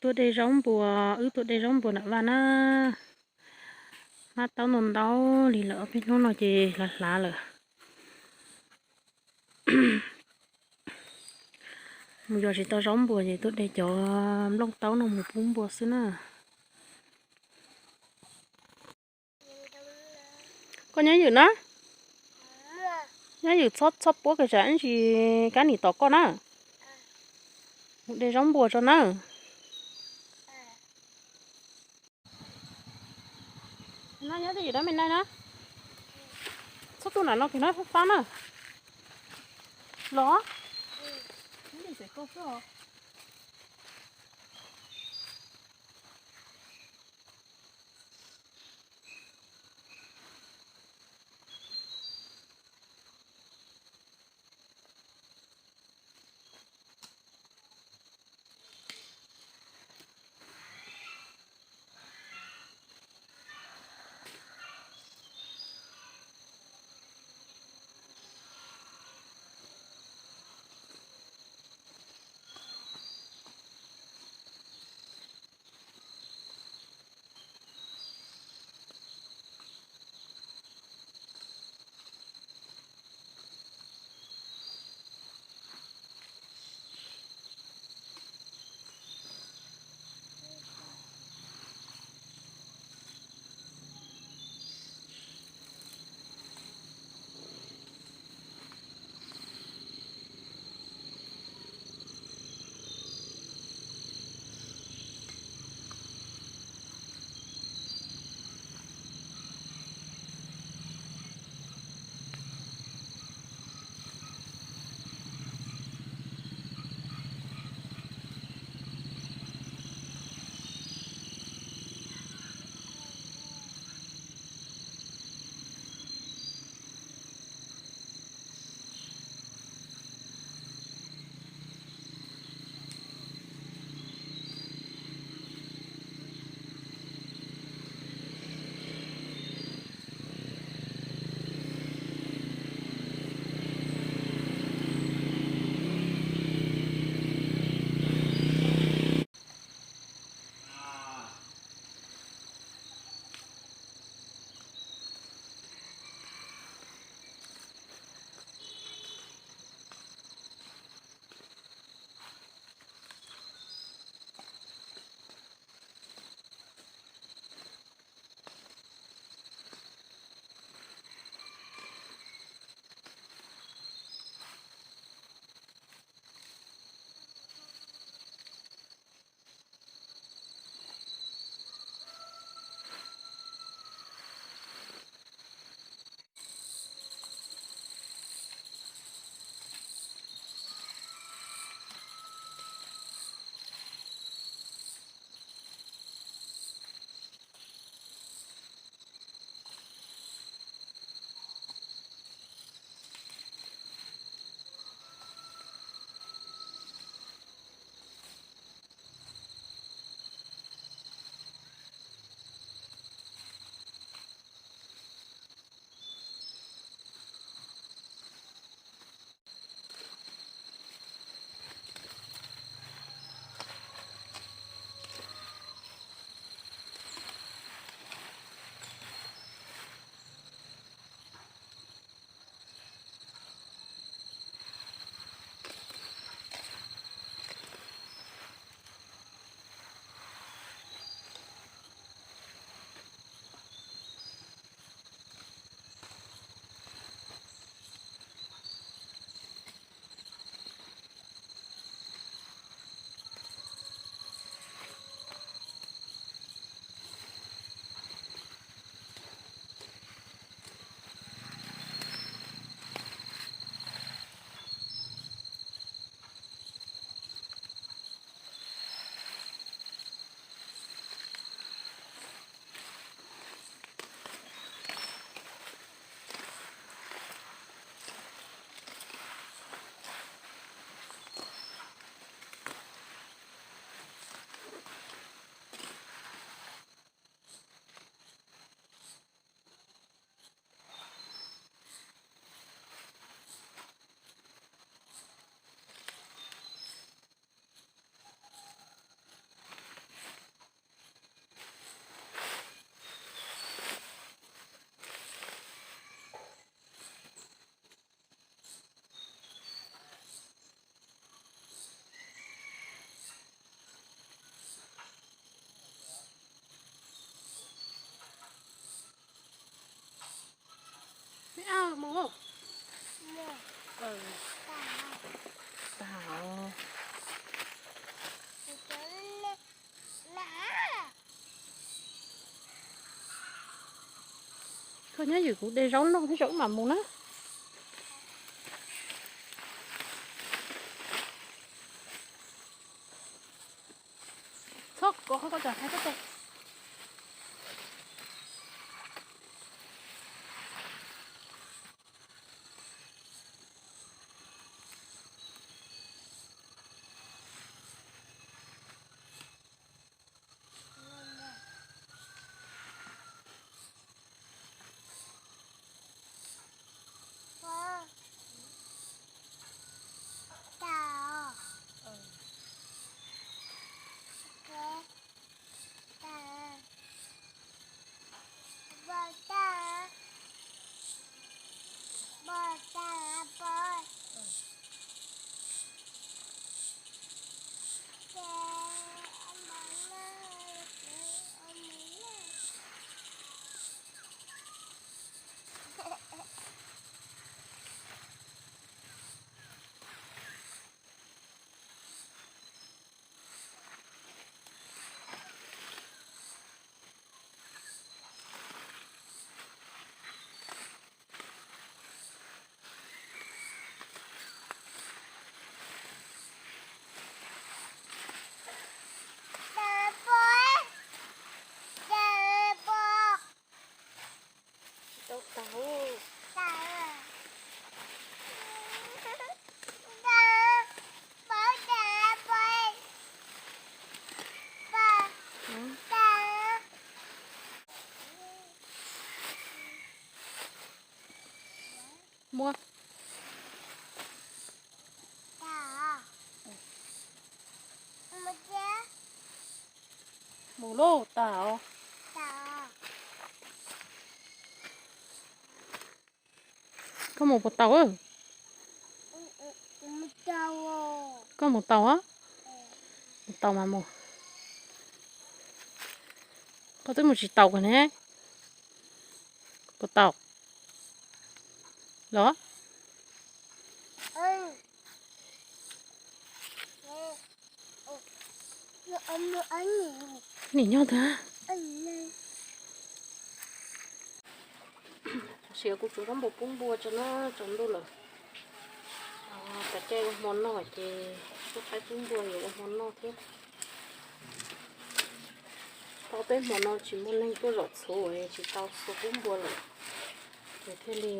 Tuaj de zaub npua, wb tuaj de zaub npua nram vaj na. Hmab taub ntau ntau li lawm, ob peb hnub no ces hlav hlav lawm. Mus yos tsis tau zaub npua ces tuaj de cov nplooj taub no mus pub npua xwb na. Koj nyob ywm na, nyob ywm txhob txhob puab kws tsam ib ntsis kab nim tom koj na. Mus de zaub npua tso na. No nyob twj ywm dab me na na. Txhob tuaj nram no kws no fab na. Los. Nyob ywm kuv de zaub noj thiab tso wb mam mus na. Txhob kov qhov koj tso, hais koj tso. Tsis tau tau. Muab. Mus lauj, tau. Koj mus puas tau? Koj mus tau a? Mus tau mas mus. Koj twb mus tsis tau kawg ne. Puas tau los? Nim nyob ntag. Tam sim kuv tsuav zaub npua pub npua tso na, tsaus ntuj lawm. Kav caij ua hmo noj ces kuj qaib pub npua yuav ua hmo noj thiab. Tau peb hmo no tsis muaj neeg tuaj zom txhuv, tsis tau txhua pub npua lawm, ces thiaj li